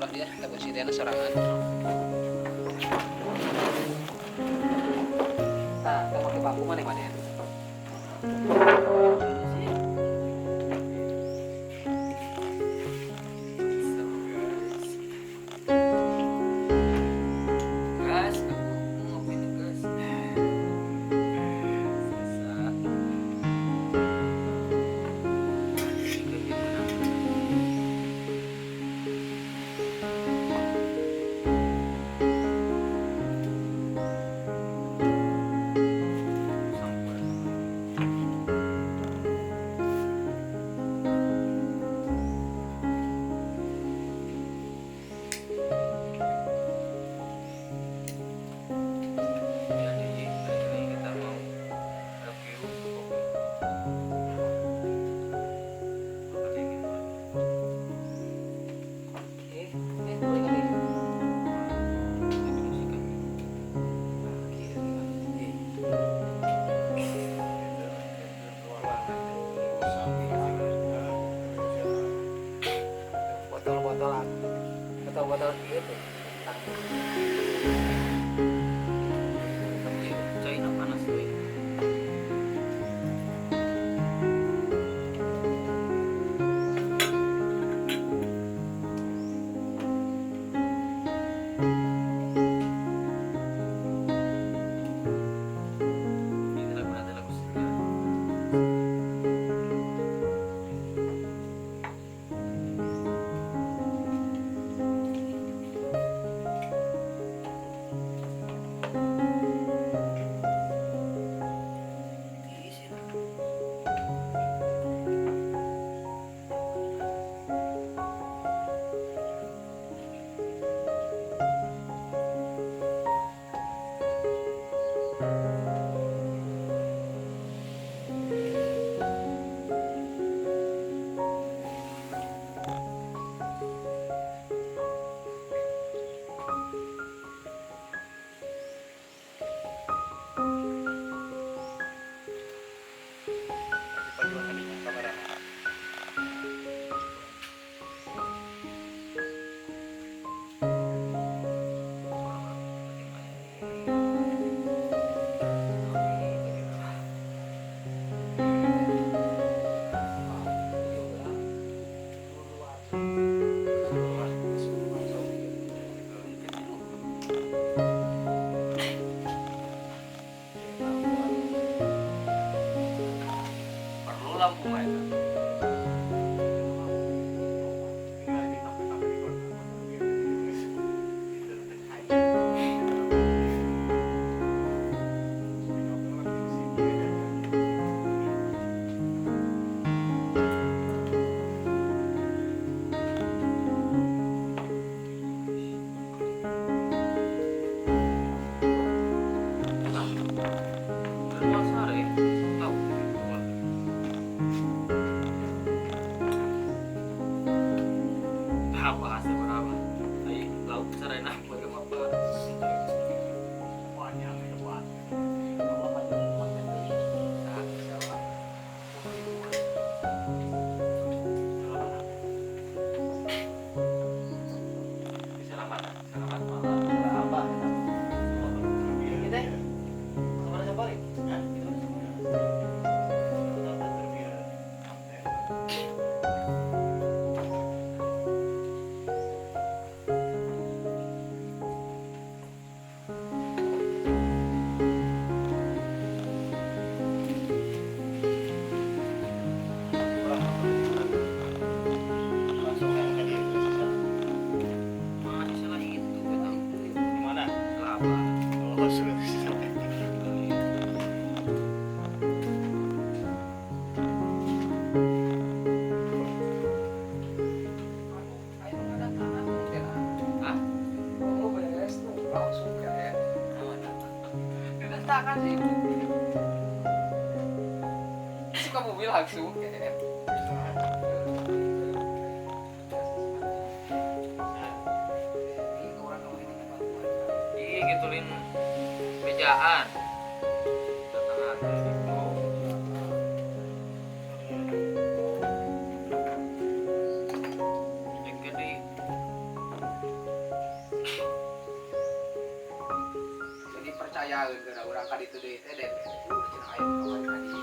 Ulah dia takut si Tiana sorangan. Tah, tah make bangku mana mana ya? Gas, aku ngopi nih, gas. Sisa. Jadi hari ini kita mau review kopi. Apa kayak gitu? Eh, eh, boleh kali. Ini musik kan? Oke, botol-botolan, botol-botol gitu. Tapi China panas tuh. Ini lagu nanti lagu sejarah. Perlu lampu nggak itu? Luar sore, tahu. Apa hasil berapa? Ayo, lauk sarena bagaimana? Selamat, selamat malam. Apa? Kita kemana safari? Masih salah itu, betul. Mana? Kelapa. Oh, sudah. Hah? Langsung kayak didatangkan sih. Suka mobil langsung kayak. Ih, gitulin bejaan. Datangan gitu. Jadi Ka ditu deui teh DPR cenah aya kamari ka dieu.